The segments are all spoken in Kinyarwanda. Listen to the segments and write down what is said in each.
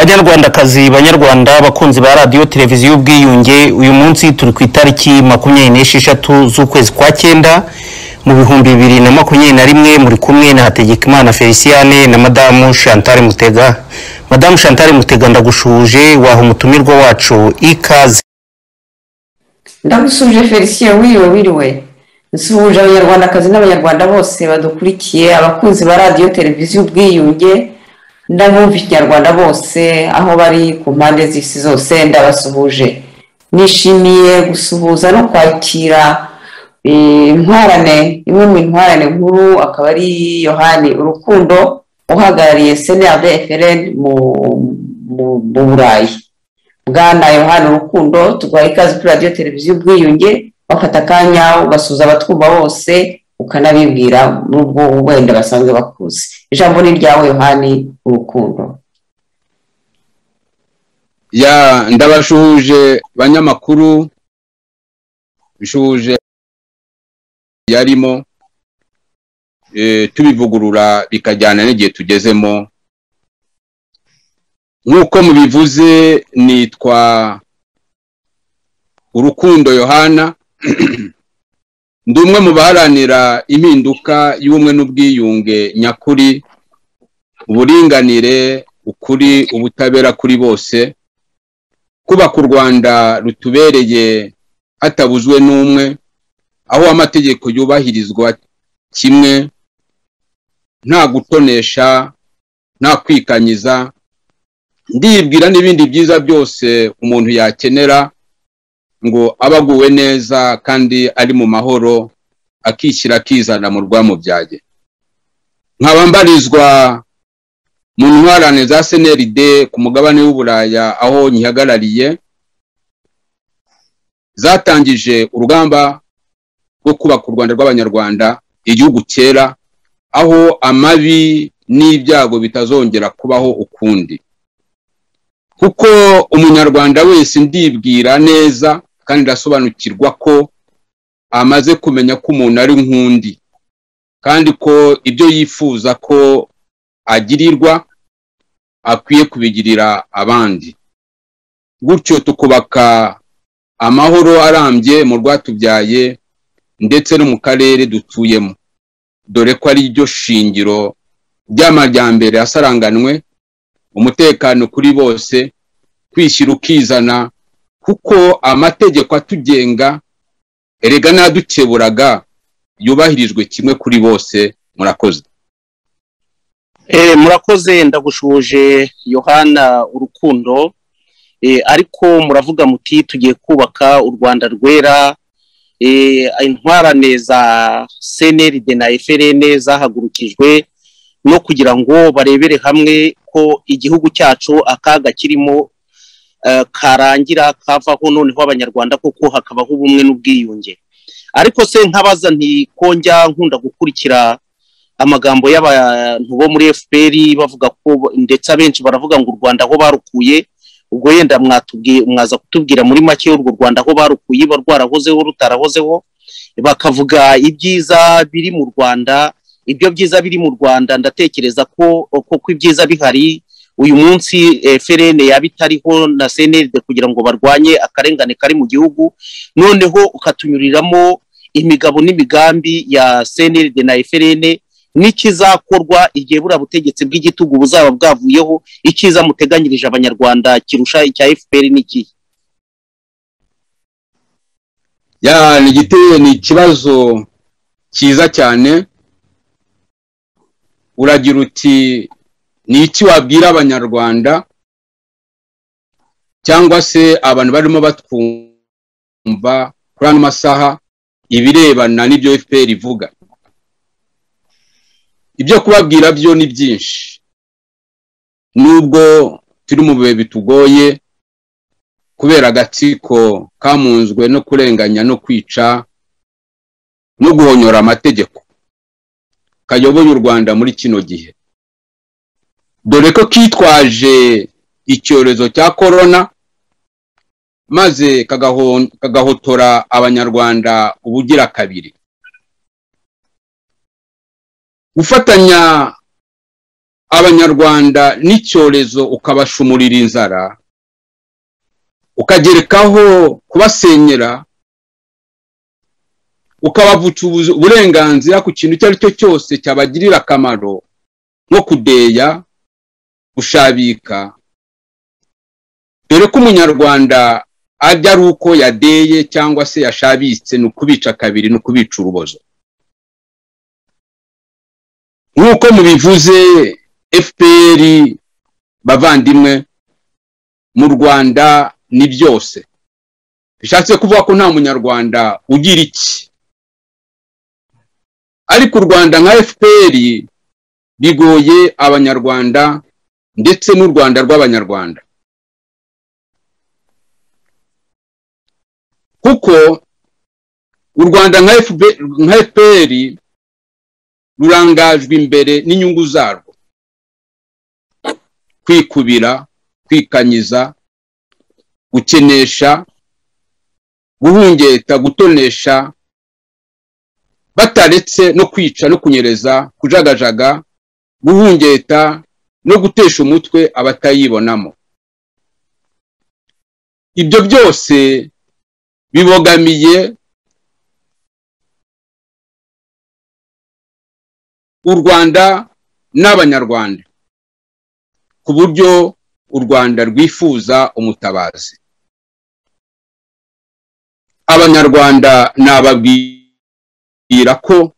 Banyarwandakazi, Banyarwanda, abakunzi ba Radiyo Televiziyo Ubwiyunge, uyu munsi turi ku itariki 26 z'ukwezi kwa 9 mu 2021. Muri kumwe na Hategekimana Feliciane na Madamu Chantal Mutega. Madamu Chantal Mutega, ndagushuje, waha umutumirwa wacu ikaze. Ndagushuje Felicien, wiriwe wiriwe. Nsuhuje Abanyarwandakazi n'Abanyarwanda bose badukurikiye, abakunzi ba Radiyo Televiziyo Ubwiyunge n'abumva Ikinyarwanda bose aho bari ku mpande z'isi zose, ndabasuhuje. Nishimiye gusuhuza no kwakira intwarane, imwe mu ntwarane nkuru, akaba ari Yohani Urukundo uhagarariye CNRD FLN mu Burayi. Bwana Yohani Urukundo, tuguhaye ikaze kuri Radiyo Televiziyo Ubwiyunge, wafata akanya ugasuhuza abatwumva bose, ukanabibwira n'ubwo wenda basanzwe bakuzi. Ijambo ni ryawe, Yohani Urukundo. Ya, ndabashuhuje banyamakuru, nshuhuje yarimo tubivugurura bikajyana n'igihe tugezemo. Nk'uko mubivuze, nitwa Urukundo Yohana, ndi umwe mu baharanira impinduka y'ubumwe n'ubwiyunge nyakuri, uburinganire, ukuri, ubutabera kuri bose, kubaka u Rwanda rutubereye hatabuzwe n'umwe, aho amategeko yubahirizwa kimwe, nta gutonesha, nta kwikanyiza, ndibwira n'ibindi byiza byose umuntu yakenera ngo abaguwe neza kandi ari mu mahoro, akishyira akizana mu rwamubyaye. Nkaba mbarizwa mu ntwarane za CNRD ku mugabane w'Uburaya, aho nyihagarariye, zatangije urugamba rwo kubaka u Rwanda rw'Abanyarwanda, igihugu cyera, aho amabi n'ibyago bitazongera kubaho ukundi. Kuko Umunyarwanda wese, ndibwira neza kandi ndasobanukirwa ko amaze kumenya ko umuntu ari nk'undi, kandi ko ibyo yifuza ko agirirwa akwiye kubigirira abandi. Gutyo tukubaka amahoro arambye mu rwatubyaye ndetse no mu karere dutuyemo, dore ko ari ryo shingiro ry'amajyambere asaranganwe, umutekano kuri bose, kwishyira ukizana, kuko amategeko atugenga erega n'adukeburaga yubahirijwe kimwe kuri bose. Murakoze. Murakoze, ndagushuje Yohana Urukundo. Ariko muravuga muti tugiye kubaka u Rwanda rwera. Intwarane za CNRD na FLN zahagurukijwe no kugira ngo barebere hamwe ko igihugu cyacu akaga kirimo karangira, kavaho, noneho Abanyarwanda koko hakabaho ubumwe n'ubwiyunge. Ariko se nkabaza nti ko njya nkunda gukurikira amagambo y'abantu bo muri FPR bavuga ko, ndetse abenshi baravuga ngo u Rwanda aho barukuye, ubwo yenda mwatubwiye, mwaza kutubwira muri make urwo Rwanda aho barukuye, rwarahozeho rutarahozeho, bakavuga ibyiza biri mu Rwanda. Ibyo byiza biri mu Rwanda, ndatekereza ko koko ibyiza bihari uyu munsi FLN yaba itariho na CNRD kugira ngo barwanye akarengane kari mu gihugu. Noneho ukatunyuriramo imigabo n'imigambi ya CNRD na FLN n'ikizakorwa igihe buriya butegetsi bw'igitugu buzaba bwavuyeho, icyiza muteganyirije Abanyarwanda kirusha icya FPR n'ikihe? Ya, ni igiteye, ni ikibazo cyiza cyane. Uragira uti ni iki wabwira Abanyarwanda cyangwa se abantu barimo batwumva kuri ano masaha ibirebana n'ibyo FPR ivuga? Ibyo kubabwira byo ni byinshi, nubwo turi mu bihe bitugoye kubera agatsiko kamunzwe no kurenganya no kwica no guhonyora amategeko kayoboye u Rwanda muri kino gihe, dore ko kitwaje icyorezo cya corona maze kagahotora Abanyarwanda ubugira kabiri. Gufatanya Abanyarwanda n'icyorezo, ukabashumurira inzara, ukagerekaho kubasenyera, ukabavutsa uburenganzira ku kintu icyo ari cyo cyose cyabagirira akamaro, nko kudeya, gushabika, dore ko Umunyarwanda ajya ari uko yadeye cyangwa se yashabitse, ni ukubica kabiri, ni ukubica urubozo. Nk'uko mubivuze, FPR, bavandimwe, mu Rwanda ni byose. Bishatse kuvuga ko nta Munyarwanda ugira iki. Ariko u Rwanda nka FPR bigoye Abanyarwanda ndetse n'u Rwanda rw'Abanyarwanda, kuko u Rwanda nka FPR rurangajwe imbere n'inyungu zarwo: kwikubira, kwikanyiza, gukenesha, guhungeta, gutonesha, bataretse no kwica no kunyereza, kujagajaga, guhungeta no gutesha umutwe abatayibonamo. Ibyo byose bibogamiye u Rwanda n'Abanyarwanda, ku buryo u Rwanda rwifuza umutabazi. Abanyarwanda nababwira ko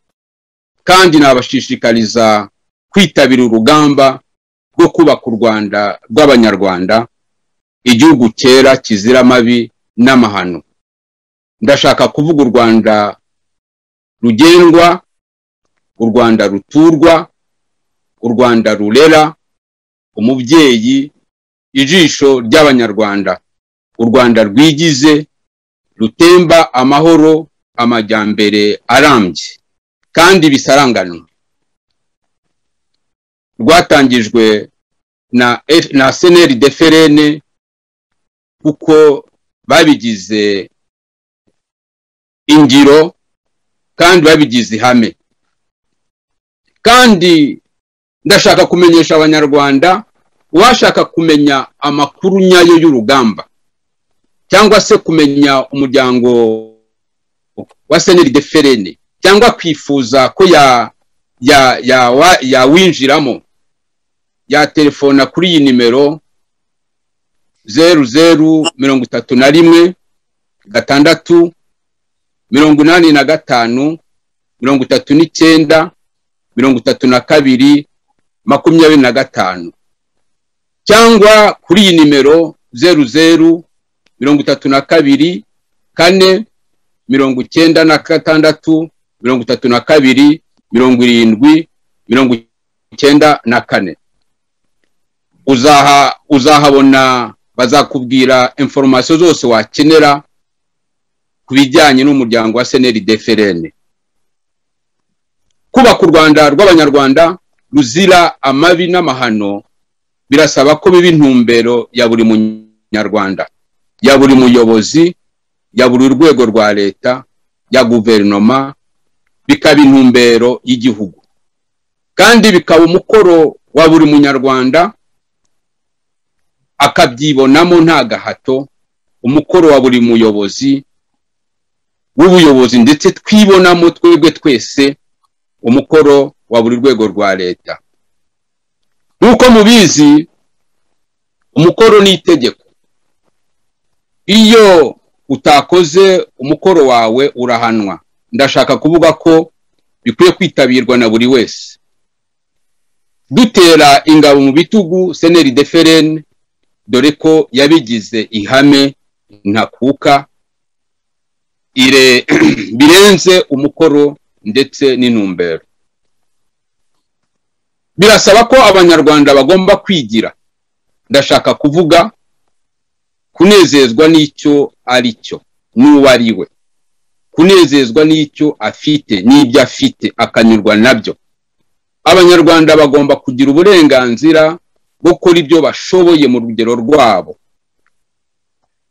kandi nabashishikariza kwitabira urugamba rwo kubaka u Rwanda rw'Abanyarwanda, igihugu cyera kizira amabi n'amahano. Ndashaka kuvuga u Rwanda rugendwa, u Rwanda ruturwa, u Rwanda rurera, umubyeyi, ijisho ry'Abanyarwanda, u Rwanda rwigize, rutemba amahoro, amajyambere arambye kandi bisaranganwe, rwatangijwe na CNRD FRN, kuko babigize ingiro kandi babigize ihame. Kandi ndashaka kumenyesha Abanyarwanda, uwashaka kumenya amakuru nyayo y'urugamba cyangwa se kumenya umuryango wa CNRD FRN, cyangwa kwifuza ko ya ya ya yawinjiramo, ya telefona kuri iyi nimero: 00 31 6 85 39 32 25, cyangwa kuri iyi nimero: 00 32 4 96 32 70 94. Uzahabona, bazakubwira information zose wakenera ku bijyanye n'umuryango wa CNRD FRN. Kubaka u Rwanda rw'Abanyarwanda ruzira amabi n'amahano birasaba ko biba intumbero ya buri Munyarwanda, ya buri muyobozi, ya buri rwego rwa leta, ya guverinoma, bikaba intumbero y'igihugu, kandi bikaba umukoro wa buri Munyarwanda, akabyibonamo nta gahato, umukoro wa buri muyobozi w'ubuyobozi, ndetse twibonamo twebwe twese, umukoro wa buri rwego rwa leta. Nk'uko mubizi, umukoro ni itegeko. Iyo utakoze umukoro wawe urahanwa. Ndashaka kuvuga ko bikwiye kwitabirwa na buri wese, dutera ingabo mu bitugu CNRD FRN, dore ko yabigize ihame ntakuka ire birenze umukoro ndetse n'intumbero. Birasaba ko Abanyarwanda bagomba kwigira, ndashaka kuvuga kunezezwa n'icyo ari cyo n'uwo ari we, kunezezwa n'icyo afite n'ibyo afite, akanyurwa nabyo. Abanyarwanda bagomba kugira uburenganzira bwo gukora ibyo bashoboye mu rugero rwabo,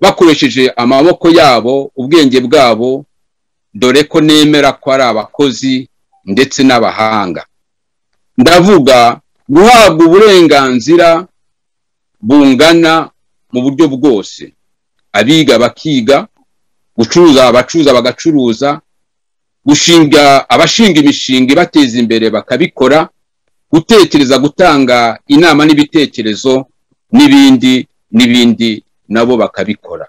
bakoresheje amaboko yabo, ubwenge bwabo, dore ko nemera ko ari abakozi ndetse n'abahanga. Ndavuga Guhabwa uburenganzira bungana mu buryo bwose, abiga bakiga, gucuruza abacuruza bagacuruza, gushinga abashinga imishinga ibateza imbere bakabikora, gutekereza, gutanga inama n'ibitekerezo n'ibindi n'ibindi nabo bakabikora.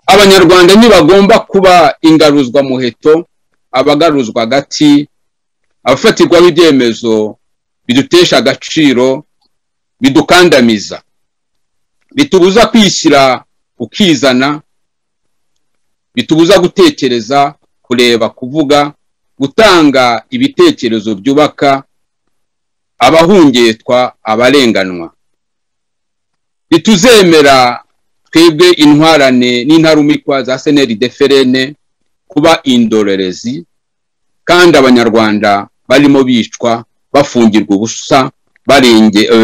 Abanyarwanda ntibagomba kuba ingaruzwa muheto, abagaruzwa hagati, abafatirwaho ibyemezo bidutesha agaciro, bidukandamiza, bitubuza kwishyira ukizana, bitubuza gutekereza, kureba, kuvuga, gutanga ibitekerezo byubaka abahungetwa, abarenganwa. Bituzemera twebwe intwarane n'intarumikwa za CNRD-FRN kuba indorerezi, kandi abanyarwanda barimo bicwa, bafungirwa ubusa,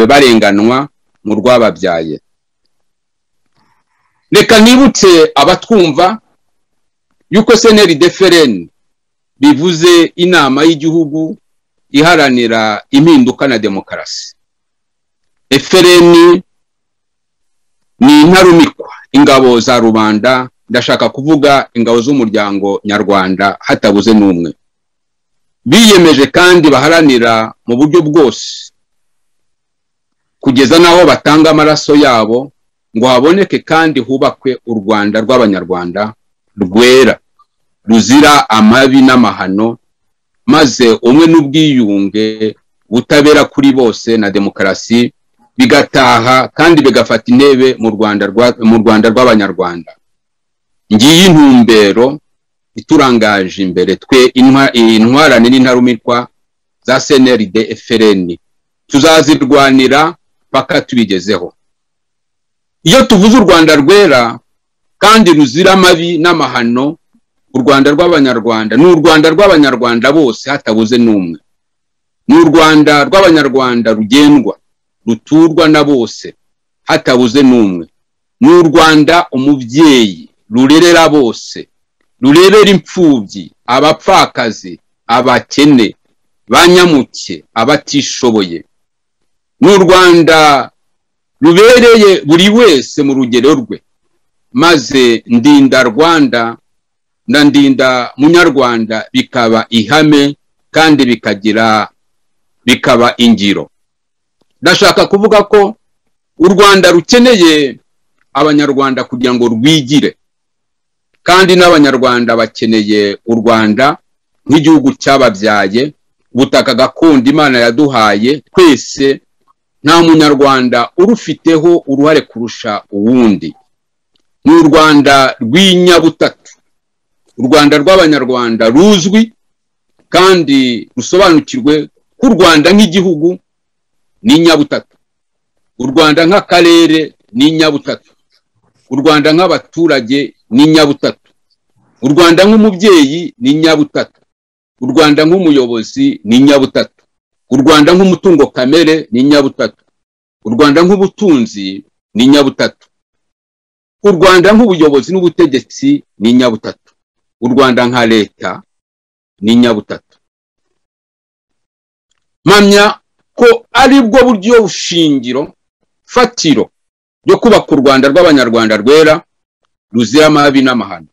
barenganwa mu rwababyaye. Reka nibutse abatwumva yuko CNRD-FRN bivuze inama y'igihugu iharanira impinduka na demokarasi. FRN ni intarumikwa, ingabo za rubanda, ndashaka kuvuga ingabo z'umuryango nyarwanda hatabuze n'umwe. Biyemeje kandi baharanira mu buryo bwose kugeza naho batanga amaraso yabo ngo haboneke kandi hubakwe u Rwanda rw'abanyarwanda rwera, ruzira amabi n'amahano, maze umwe n'ubwiyunge, butabera kuri bose na demokarasi bigataha kandi bigafata intebe mu Rwanda rw'abanyarwanda. Ngiyi intumbero iturangaje imbere twe intwarane n'intarumikwa za CNRD-FRN, tuzazirwanira paka tubigezeho. Iyo tuvuze u Rwanda rwera kandi ruzira amabi n'amahano, u Rwanda rw'abanyarwanda ni u Rwanda rw'abanyarwanda bose hatabuze n'umwe. Ni u Rwanda rw'abanyarwanda rugendwa, ruturwa na bose hatabuze n'umwe. Ni u Rwanda umubyeyi rurerera bose, rurebera imfubyi, abapfakazi, abakene, banyamuke, abatishoboye. Ni u Rwanda rubereye buri wese mu rugero rwe, maze ndinda Rwanda na ndinda munyarwanda bikaba ihame kandi bikaba ingiro. Ndashaka kuvuga ko u Rwanda rukeneye abanyarwanda kugira ngo rwigire, kandi n'abanyarwanda bakeneye u Rwanda nk'igihugu cyababyaye, ubutaka gakondo Imana yaduhaye twese, nta munyarwanda urufiteho uruhare kurusha uwundi. Ni u Rwanda rw'inyabutatu, u Rwanda rw'abanyarwanda ruzwi kandi rusobanukirwe ko u Rwanda nk'igihugu ni inyabutatu, u Rwanda nk'akarere ni inyabutatu, u Rwanda nk'abaturage ni inyabutatu, u Rwanda nk'umubyeyi ni inyabutatu, u Rwanda nk'umuyobozi ni inyabutatu, u Rwanda nk'umutungo kamere ni inyabutatu, u Rwanda nk'ubutunzi ni inyabutatu, u Rwanda nk'ubuyobozi n'ubutegetsi ni inyabutatu, u Rwanda nka leta ni inyabutatu. Mpamya ko ari bwo buryo bushingiro fatiro ryo kubaka u Rwanda rw'abanyarwanda rwera, ruzira amabi n'amahano,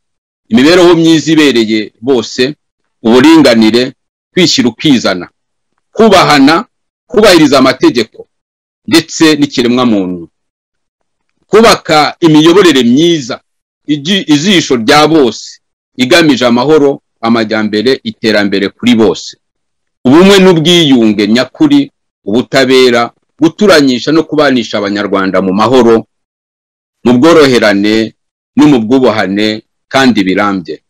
imibereho myiza ibereye bose, uburinganire, kwishyira ukizana, kubahana, kubahiriza amategeko ndetse n'ikiremwamuntu, kubaka imiyoborere myiza ijisho rya bose igamije amahoro, amajyambere, iterambere kuri bose, ubumwe n'ubwiyunge nyakuri, ubutabera, guturanyisha no kubanisha abanyarwanda mu mahoro, mu bworoherane no mu bwubahane kandi birambye.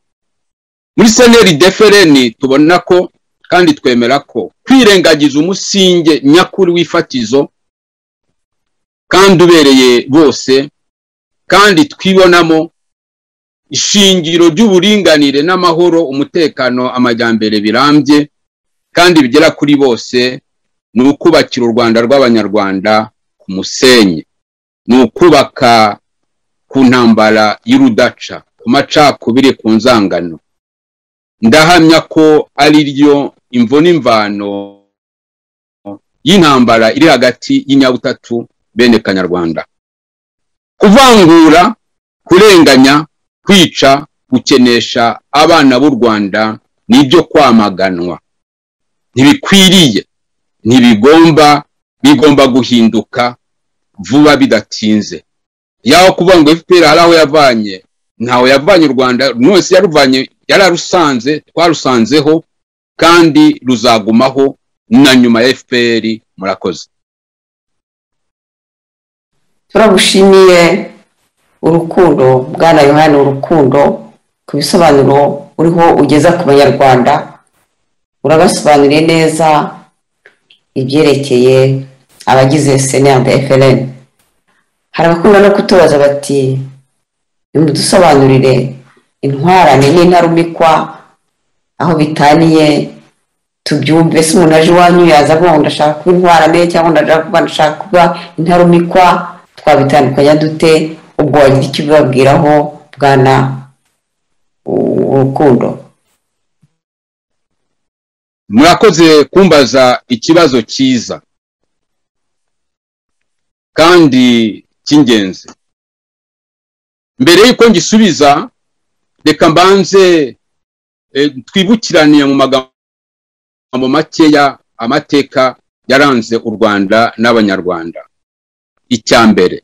Muri CNRD-FRN tubona ko kandi twemera ko kwirengagiza umusinge nyakuri w'ifatizo kandi ubereye bose, kandi twibonamo ishingiro ry'uburinganire n'amahoro, umutekano, amajyambere birambye kandi bigera kuri bose, ni ukubakira u Rwanda rw'abanyarwanda ku musenyi, ni ukubaka ku ntambara y'urudaca, ku macakubiri, ku nzangano. Ndahamya ko ari ryo imvo n'imvano y'intambara iri hagati y'inyabutatu bene Kanyarwanda. Kuvangura, kurenganya, kwica, gukenesha abana b'u Rwanda nibyo kwamaganwa. Ntibikwiriye, ntibigomba, bigomba guhinduka vuba bidatinze. Yaho kuvuga ngo FPR hari aho yavanye, ntaho yavanye u Rwanda, wese yaruvanye, yararusanze, twarusanzeho kandi ruzagumaho na nyuma ya FPR. Murakoze. Turagushimiye Urukundo, Bwana Yohani Urukundo, ku bisobanuro uriho ugeza ku Banyarwanda. Urabasobanuriye neza ibyerekeye abagize CNRD FLN. Hari abakunda no kutubaza bati nimudusobanurire intwarane n'intarumikwa aho bitaniye tubyumve. Se umuntu aje iwanyu yaza avuga ngo ndashaka kuba intwarane cyangwa ndashaka kuba intarumikwa, twabitandukanya dute? Ubwo wagira icyo ubibabwiraho, Bwana Urukundo? Murakoze kumbaza ikibazo cyiza kandi cy'ingenzi. Mbere y'uko ngisubiza, reka mbanze twibukirane mu magambo makeya amateka yaranze u Rwanda n'Abanyarwanda. Icya mbere,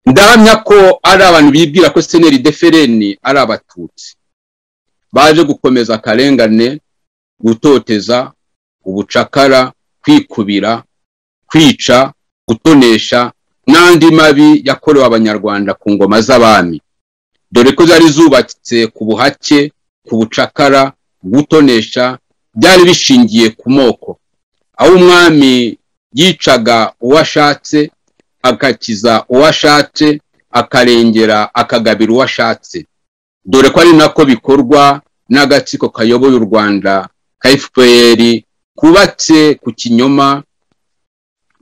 ndahamya ko ari abantu bibwira ko CNRD FLN ari abatutsi baje gukomeza akarengane, gutoteza, ubucakara, kwikubira, kwica, gutonesha n'andi mabi yakorewe Abanyarwanda ku ngoma z'abami, dore ko zari zubatse ku buhake, ku bucakara, gutonesha, byari bishingiye ku moko, aho umwami yicaga uwashatse, agakiza uwashatse, akarengera, akagabira uwashatse, dore ko ari nako bikorwa n'agatsiko kayoboye u Rwanda ka FPR, kubatse ku kinyoma,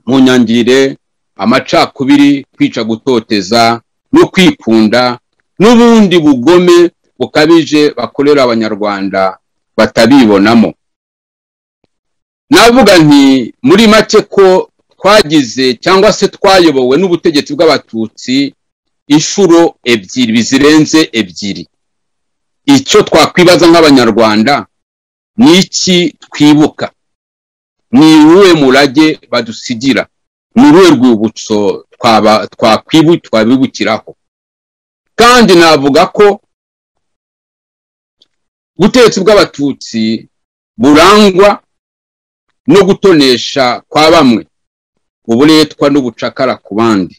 mu nyangire, amacakubiri, kwica, gutoteza no kwikunda n'ubundi bugome bukabije bakorera Abanyarwanda batabibonamo. Navuga nti muri make ko twagize cyangwa se twayobowe n'ubutegetsi bw'abatutsi inshuro ebyiri bizirenze ebyiri. Icyo twakwibaza nk'Abanyarwanda ni iki twibuka? Ni uwuhe murage badusigira? Ni uruhe rwibutso twabibukiraho? Kandi navuga ko ubutegetsi bw'abatutsi burangwa no gutonesha kwa bamwe, uburetwa n'ubucakara ku bandi,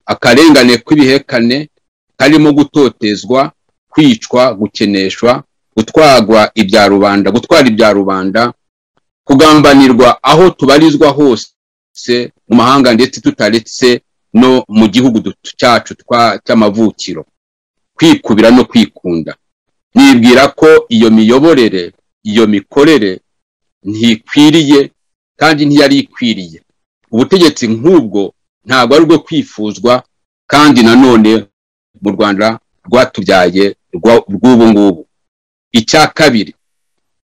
akarengane kw'ibihekane karimo gutotezwa, kwicwa, gukeneshwa, gutwarwa ibya rubanda, gutwara ibya rubanda, kugambanirwa aho tubarizwa hose mu mahanga ndetse tutaretse no mu gihugu cyacu cy'amavukiro, kwikubira no kwikunda. Nibwira ko iyo miyoborere, iyo mikorere ntikwiriye kandi ntiyari ikwiriye. Ubutegetsi nk'ubwo ntabwo ari ubwo kwifuzwa, kandi nanone mu Rwanda rwatubyaye rw'ubu ngubu. Icya kabiri,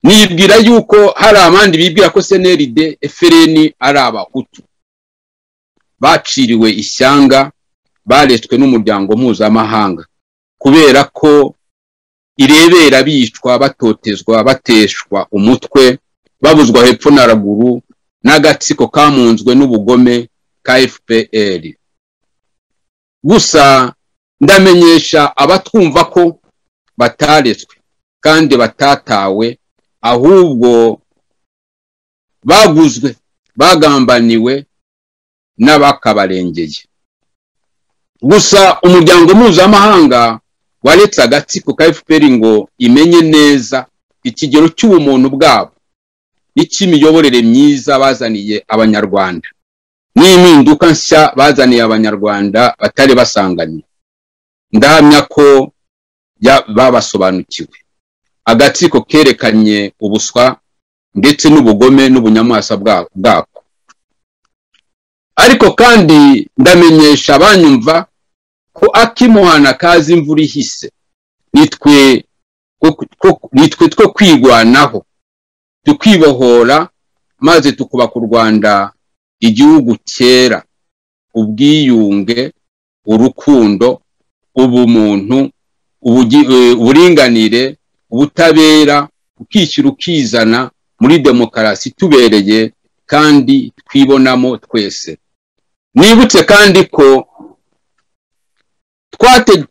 nibwira yuko hari abandi bibwira ko CNRD FLN ari abahutu baciriwe ishyanga, baretswe n'umuryango mpuzamahanga kubera ko irebera bicwa, batotezwa, bateshwa umutwe, babuzwa hepfo na ruguru n'agatsiko kamunzwe n'ubugome ka FPR. Gusa ndamenyesha abatwumva ko bataretswe kandi batatawe, ahubwo baguzwe, bagambaniwe n'abakabarengeye. Gusa umuryango mpuzamahanga waretse agatsiko ka FPR ngo imenye neza ikigero cy'ubumuntu bwabo n'ikimiyoborere myiza bazaniye Abanyarwanda, n'impinduka nshya bazaniye Abanyarwanda batari basanganye. Ndahamya ko babasobanukiwe. Agatsiko kerekanye ubuswa ndetse n'ubugome n'ubunyamwasa bwako. Ariko kandi ndamenyesha abanyumva ko akimuhana kazi imvura ihise, nitwe two kwigwanaho, tukibohora maze tukubaka u Rwanda, igihugu cyera ubwiyunge, urukundo, ubumuntu, uburinganire, ubutabera, ukishyira ukizana muri demokarasi tubereye kandi twibonamo twese. Nibutse kandi ko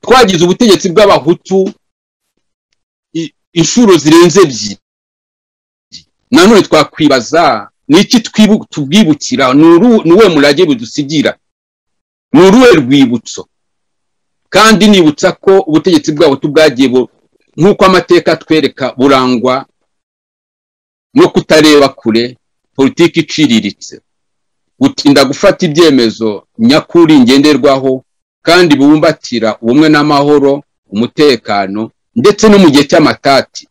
twagize ubutegetsi bw'abahutu inshuro zirenze ebyiri. Nanone twakwibaza niki tubwibukira, nuwe murage budusigira, nuruwe rwibutso. Kandi nibutsa ko ubutegetsi bw'abahutu bwagiye nk'uko amateka twereka burangwa no kutareba kure, politiki iciriritse, gutinda gufata ibyemezo nyakuri ngenderwaho kandi bubumbatira ubumwe n'amahoro, umutekano, ndetse no mu gihe cy'amatati,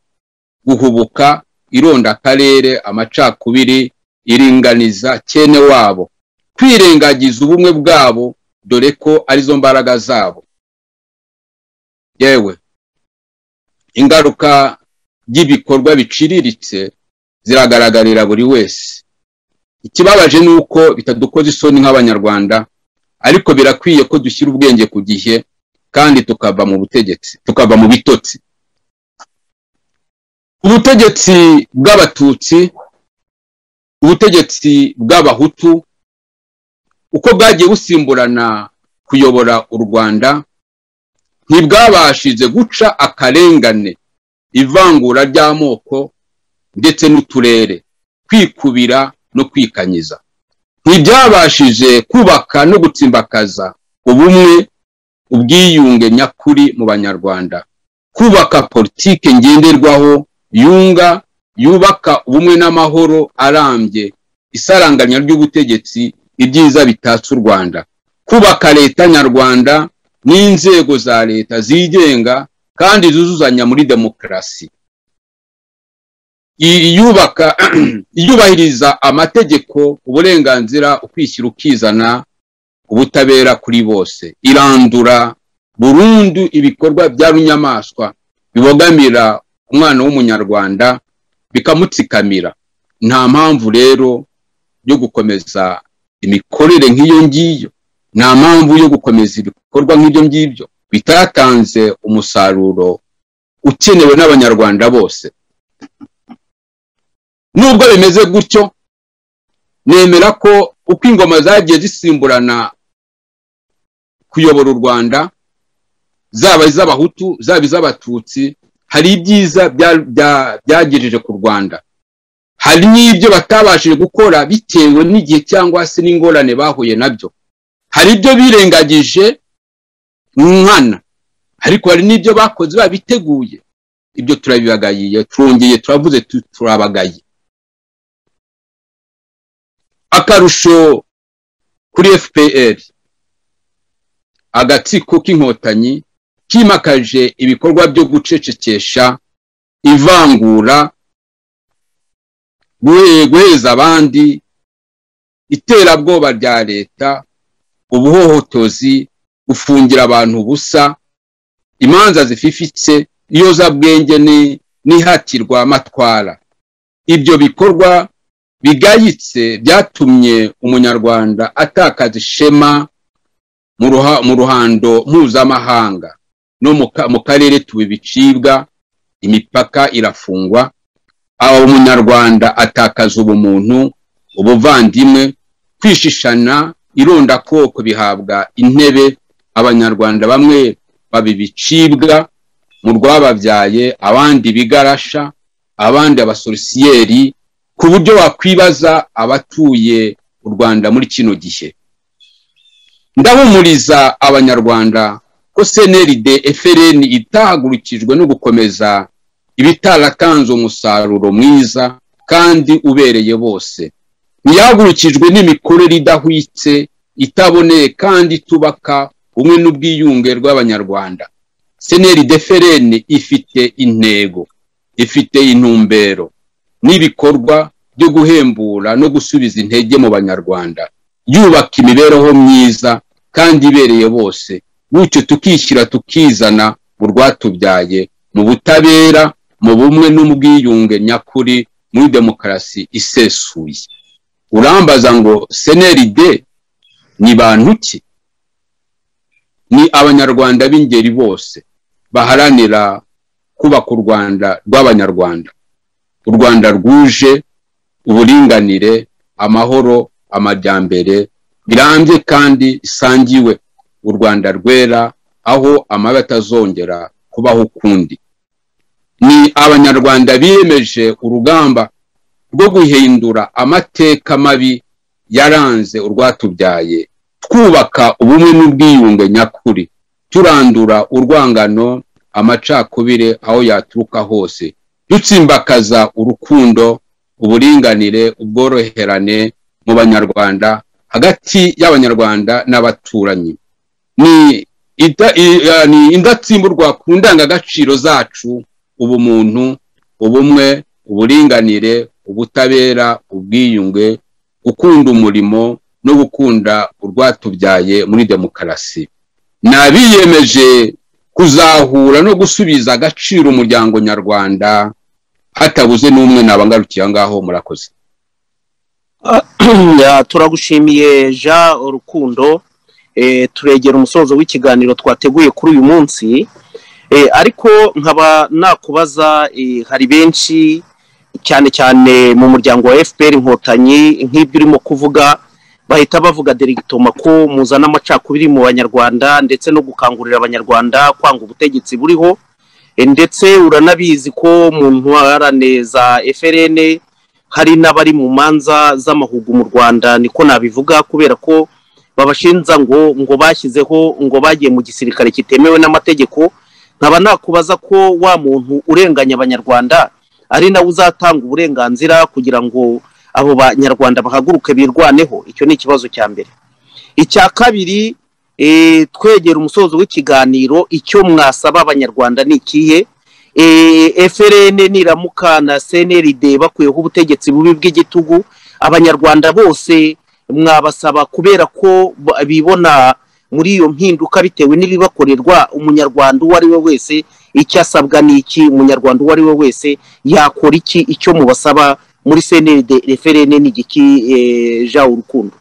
guhubuka, ironda akarere, amacakubiri, iringaniza cyene wabo, kwirengagiza ubumwe bwabo dore ko arizo mbaraga zabo. Yewe, ingaruka y'ibikorwa biciriritse ziragaragarira buri wese. Ikibabaje nuko bitadukoza isoni nk'abanyarwanda, ariko birakwiye ko dushyira ubwenge ku gihe kandi tukava mu butegetsi, tukava mu bitotsi. Ubutegetsi bw'abatutsi, ubutegetsi bw'abahutu, uko bwagiye busimburana kuyobora u Rwanda, ntibwabashije guca akarengane, ivangura ry'amoko ndetse n'uturere, kwikubira no kwikanyiza. Ntibyabashije kubaka no gutsimbakaza ubumwe, ubwiyunge nyakuri mu banyarwanda, kubaka politike ngenderwaho yunga, yubaka ubumwe n'amahoro arambye, isaranganya ry'ubutegetsi, ibyiza bitatse u Rwanda, kubaka leta nyarwanda n'inzego za leta zigenga kandi zuzuzanya muri demokarasi, iyubahiriza amategeko, uburenganzira, ukwishyira ukizana, ubutabera kuri bose, irandura burundu ibikorwa bya runyamaswa bibogamira umwana w'umunyarwanda bikamutsikamira. Nta mpamvu rero yo gukomeza imikorere nk'iyo ngiyo, nta mpamvu yo gukomeza ibikorwa nk'ibyo ngibyo bitatanze umusaruro ukenewe n'abanyarwanda bose. Nubwo bimeze gutyo, nemera ko uko ingoma zagiye zisimburana kuyobora u Rwanda, zaba iz'abahutu, zaba iz'abatutsi, hari ibyiza byagejeje ku Rwanda, hari n'ibyo batabashije gukora bitewe n'igihe cyangwa se n'ingorane bahuye nabyo, hari ibyo birengagije nkana, ariko hari n'ibyo bakoze babiteguye. Ibyo turabibagayiye, turongeye turavuze, turabagaye. Akarusho kuri FPR, agatsiko k'inkotanyi kimakaje ibikorwa byo gucecekesha, ivangura, guheza abandi, iterabwoba rya leta, ubuhohotozi, gufungira abantu ubusa, imanza zififitse, iyozabwenge n'ihatirwa matwara. Ibyo bikorwa bigayitse byatumye umunyarwanda atakaza ishema mu ruhando mpuzamahanga no mu karere tubibicibwa, imipaka irafungwa, aho umunyarwanda atakaza ubumuntu, ubuvandimwe, kwishishana, irondakoko bihabwa intebe, abanyarwanda bamwe babibicibwa mu rwababyaye, abandi bigarasha, abandi abasorisiyeri, ku buryo wakwibaza abatuye u Rwanda muri kino gihe. Ndahumuriza abanyarwanda ko CNRD FRN itahagurukijwe no gukomeza ibitaratanze umusaruro mwiza kandi ubereye bose. Ntiyahagurukijwe n'imikorere idahwitse, itaboneye kandi itubaka ubumwe n'ubwiyunge rw'abanyarwanda. CNRD FRN ifite intego, ifite intumbero n'ibikorwa byo guhembura no gusubiza intege mu banyarwanda, yubaka imibereho myiza kandi ibereye bose, gutyo tukishyira tukizana mu rwatubyaye, mu butabera, mu bumwe n'ubwiyunge nyakuri muri demokarasi isesuye. Urambaza ngo CNRD ni bantu ki? Ni abanyarwanda b'ingeri bose baharanira kubaka u Rwanda rw'abanyarwanda, u Rwanda rwuje uburinganire, amahoro, amajyambere birambye kandi isangiwe, u Rwanda rwera aho amabi atazongera kubaho ukundi. Ni abanyarwanda biyemeje urugamba rwo guhindura amateka mabi yaranze urwatubyaye, twubaka ubumwe n'ubwiyunge nyakuri, turandura urwangano, amacakubire aho yaturuka hose, dutsimbakaza urukundo, uburinganire, ubworoherane mu banyarwanda, hagati y'abanyarwanda n'abaturanyi. Ni indatsimburwa ku ndangagaciro zacu, ubumuntu, ubumwe, uburinganire, ubutabera, ubwiyunge, gukunda umurimo no gukunda urwatubyaye muri demokarasi. Nabiyemeje kuzahura no gusubiza agaciro umuryango nyarwanda hatabuze n'umwe. Nabangarukiye ngaho, murakoze. Turagushimiye Jean Rukundo. Turegera umusozo w'ikiganiro twateguye kuri uyu munsi, ariko nkaba nakubaza, hari benshi cyane cyane mu muryango wa FPR Inkotanyi nk'ibyo urimo kuvuga bahita bavuga deregitoma ko muzana amacakubiri mu banyarwanda ndetse no gukangurira abanyarwanda kwanga ubutegetsi buriho, ndetse uranabizi ko mu ntwarane za FRN hari n'abari mu manza z'amahugu mu Rwanda, niko nabivuga, kubera ko babashinza ngo bashyizeho ngo bagiye mu gisirikare kitemewe n'amategeko. Nkaba nakubaza ko wa muntu urenganya abanyarwanda ari nawe uzatanga uburenganzira kugira ngo abo banyarwanda bahaguruke birwaneho. Icyo ni ikibazo cya mbere. Icya kabiri, twegera umusozo w'ikiganiro, icyo mwasaba abanyarwanda ni ikihe? FRN niramuka na CNRD bakuyeho ubutegetsi bubi bw'igitugu, abanyarwanda bose mwabasaba, kubera ko bibona muri iyo mpinduka bitewe n'ibibakorerwa, umunyarwanda uwo ari we wese icyo asabwa ni iki? Umunyarwanda uwo ari we wese yakora iki? Icyo mubasaba muri CNRD FRN ni igiki? Jean Urukundo,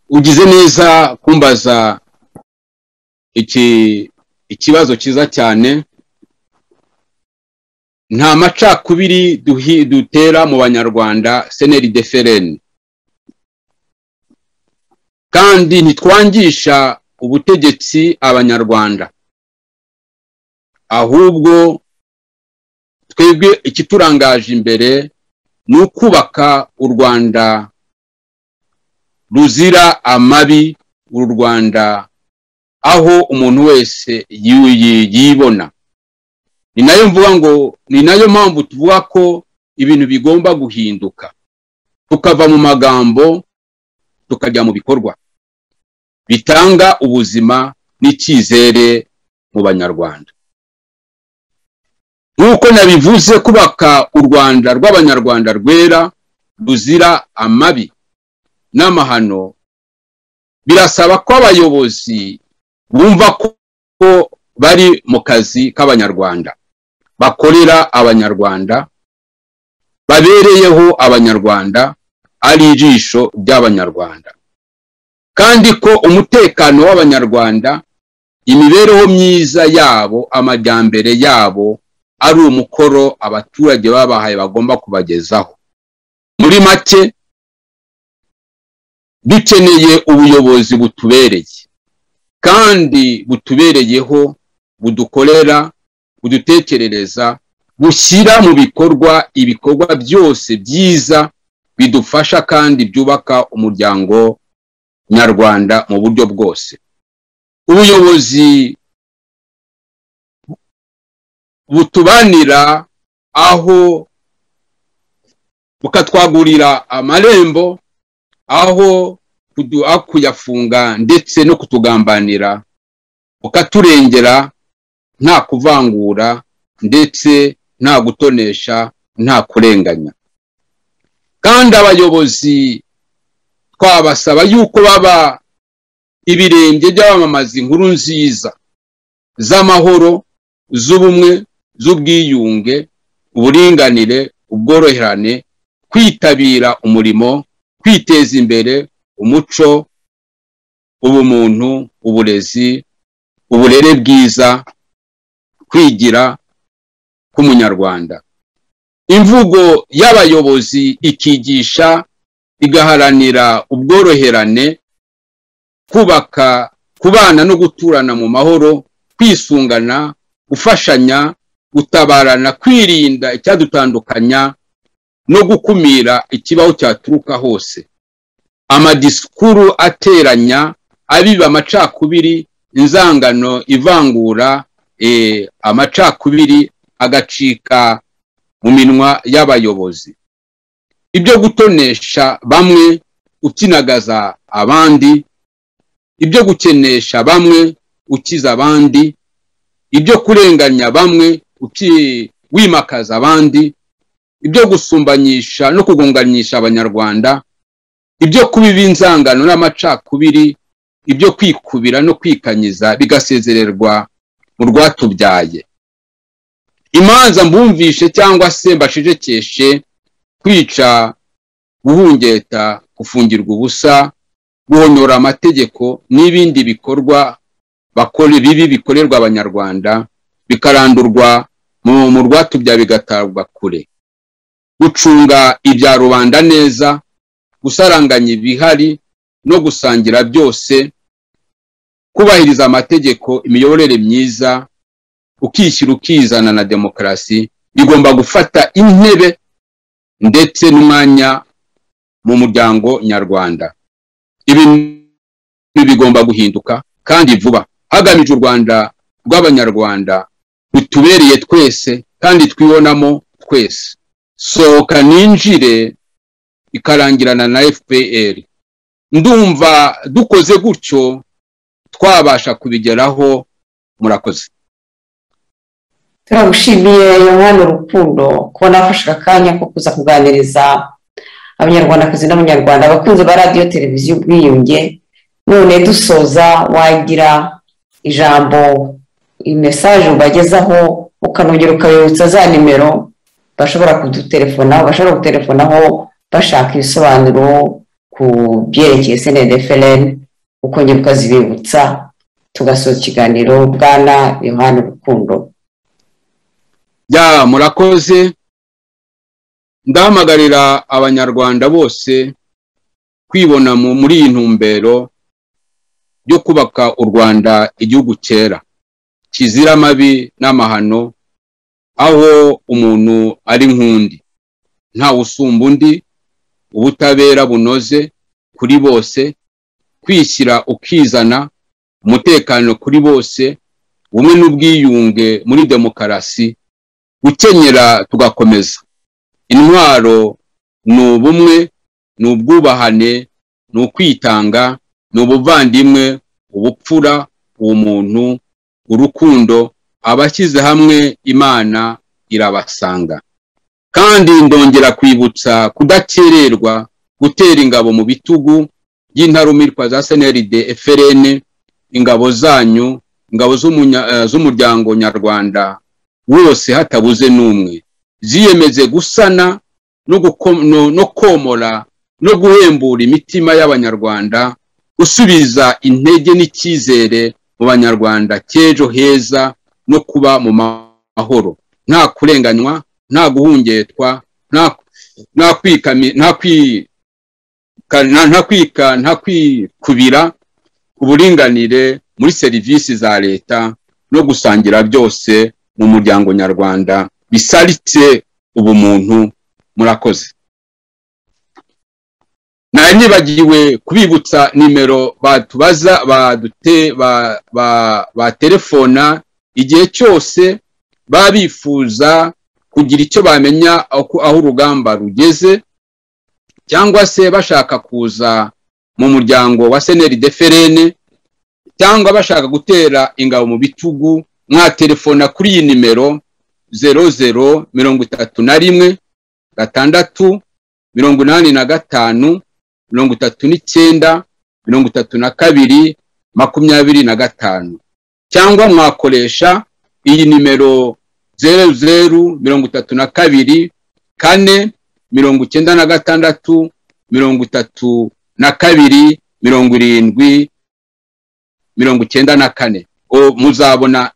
ugize neza kumbaza iki ikibazo cyiza cyane. Nta macakubiri dutera mu banyarwanda CNRD FRN, kandi ntitwangisha ubutegetsi abanyarwanda, ahubwo twebwe ikiturangaje imbere ni ukubaka u Rwanda ruzira amabi, u Rwanda aho umuntu wese yibona. Ni nayo mvuga ngo ni nayo mpamvu tuvuga ko ibintu bigomba guhinduka, tukava mu magambo tukajya mu bikorwa bitanga ubuzima n'icyizere mu banyarwanda. Nk'uko nabivuze, kubaka u Rwanda rw'abanyarwanda rwera ruzira amabi n'amahano birasaba ko abayobozi bumva ko bari mu kazi k'abanyarwanda, bakorera abanyarwanda, babereyeho abanyarwanda, ari ijisho ry'abanyarwanda, kandi ko umutekano w'abanyarwanda, imibereho myiza yabo, amajyambere yabo ari umukoro abaturage babahaye bagomba kubagezaho. Muri make, dukeneye ubuyobozi butubereye kandi butubereyeho, budukorera, budutekerereza, bushyira mu bikorwa ibikorwa byose byiza bidufasha kandi byubaka umuryango nyarwanda mu buryo bwose. Ubuyobozi butubanira aho bukatwagurira amarembo, aho kuyafunga ndetse no kutugambanira, bukaturengera nta kuvangura ndetse nta gutonesha, nta kurenganya. Kandi abayobozi twabasaba yuko baba ibirenge by'abamamaza inkuru nziza z'amahoro, z'ubumwe, z'ubwiyunge, uburinganire, ubworoherane, kwitabira umurimo, kwiteza imbere, umuco, ubumuntu, uburezi, uburere bwiza, kwigira k'umunyarwanda. Imvugo y'abayobozi ikigisha, igaharanira ubworoherane, kubaka, kubana no guturana mu mahoro, kwisungana, gufashanya, gutabarana, kwirinda icyadutandukanya no gukumira ikibaho cyaturuka hose. Amadisikuru ateranya, abiba amacakubiri, inzangano, ivangura, amacakubiri agacika mu minwa y'abayobozi. Ibyo gutonesha bamwe ukinagaza abandi, ibyo gukenesha bamwe ukiza abandi, ibyo kurenganya bamwe wimakaza abandi, ibyo gusumbanyisha no kugonganyisha abanyarwanda, ibyo kubiba inzangano n'amacakubiri, ibyo kwikubira no kwikanyiza bigasezererwa mu rwatubyaye. Imanza mbumvishe cyangwa se mbashijekeshe, kwica, guhungeta, gufungirwa ubusa, guhonyora amategeko n'ibindi bikorwa bakora bibi bikorerwa abanyarwanda bikarandurwa mu rwatubyaye bigatabwa kure. Gucunga ibya rubanda neza, gusaranganya ibihari no gusangira byose, kubahiriza amategeko, imiyoborere myiza, ukishyira ukizana na demokarasi bigomba gufata intebe ndetse n'umwanya mu muryango nyarwanda. Ibi bigomba guhinduka kandi vuba, hagamijwe u Rwanda rw'abanyarwanda rutubereye twese kandi twibonamo twese. Sohoka ninjire ikarangirana na FPR. Ndumva dukoze gutyo twabasha kubigeraho. Murakoze. Turagushimiye Yohana Rukundo kubona wafashe akanya ko kuza kuganiriza abanyarwandakazi n'abanyarwanda abakunzi ba radiyo televiziyo Ubwiyunge. None dusoza, wagira ijambo, mesaje ubagezaho, ukanongera ukabibutsa za nimero bashobora kudutelefonaho, bashobora gutelefonaho bashaka ibisobanuro ku byerekeye CNDD-FLN, ukongera ukazibibutsa tugasoza ikiganiro. Bwana Yohana Rukundo. Ya, murakoze. Ndahamagarira abanyarwanda bose kwibona muri iyi ntumbero yo kubaka u Rwanda, igihugu cyera kizira amabi n'amahano, aho umuntu ari nk'undi, ntawe usumba undi, ubutabera bunoze kuri bose, kwishyira ukizana, umutekano kuri bose, ubumwe n'ubwiyunge muri demokarasi, gukenyera tugakomeza. Intwaro ni ubumwe, ni ubwubahane, ni ukwitanga, ni ubuvandimwe, ubupfura, ubumuntu, urukundo. Abashyize hamwe Imana irabasanga. Kandi ndongera kwibutsa kudakererwa gutera ingabo mu bitugu by'intarumirwa za CNRD FLN, ingabo zanyu, ingabo z'umuryango nyarwanda wose hatabuze n'umwe, ziyemeze gusana no komora no guhembura imitima y'abanyarwanda, gusubiza intege n'icyizere mu banyarwanda cy'ejo heza no kuba mu mahoro, nta kurenganywa, nta guhungetwa, nta kwikubira, uburinganire muri serivisi za leta no gusangira byose mu muryango nyarwanda bisaritse ubumuntu. Murakoze. Nari nibagiwe kubibutsa nimero batubaza, badute, ba telefona igihe cyose baba bifuza kugira icyo bamenya aho urugamba rugeze, cyangwa se bashaka kuza mu muryango wa CNRD FLN, cyangwa bashaka gutera ingabo mu bitugu, mwatelefona kuri iyi nimero: 00 31 6 85 39 32 25, cyangwa mwakoresha iyi nimero 00 32 4 96 32 70 94. Muzabona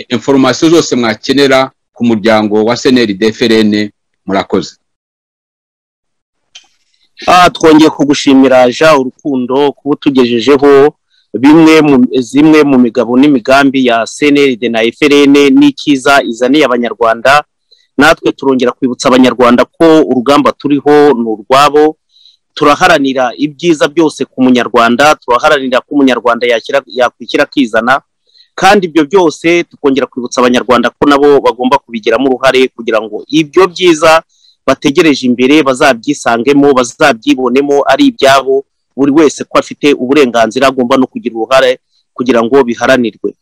information zose mwakenera ku muryango wa CNRD FRN. Murakoze. Twongeye kugushimira Jean Urukundo kuba utugejejeho zimwe mu migabo n'imigambi ya CNRD na FRN n'ikiza izaniye abanyarwanda. Natwe turongera kwibutsa abanyarwanda ko urugamba turiho ni urwabo, turaharanira ibyiza byose ku munyarwanda, turaharanira ko umunyarwanda yakwishyira akizana, kandi ibyo byose tukongera kwibutsa abanyarwanda ko nabo bagomba kubigiramo uruhare kugira ngo ibyo byiza bategereje imbere bazabyisangemo, bazabyibonemo ari ibyabo, buri wese ko afite uburenganzira agomba no kugira uruhare kugira ngo biharanirwe.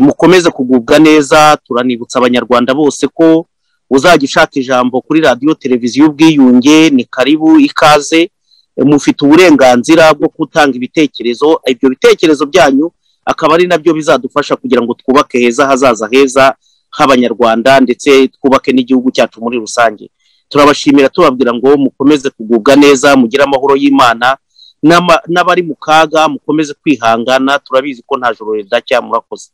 Mukomeze kugubwa neza. Turanibutsa abanyarwanda bose ko uzajya ushaka ijambo kuri radiyo televiziyo Ubwiyunge ni karibu, ikaze, mufite uburenganzira bwo gutanga ibitekerezo, ibyo bitekerezo byanyu akaba ari nabyo bizadufasha kugira ngo twubake heza hazaza heza h'abanyarwanda, ndetse twubake n'igihugu cyacu muri rusange. Turabashimira tubabwira ngo mukomeze kugubwa neza, mugire amahoro y'Imana, n'abari mu kaga mukomeze kwihangana, turabizi ko nta joro ridacya. Murakoze.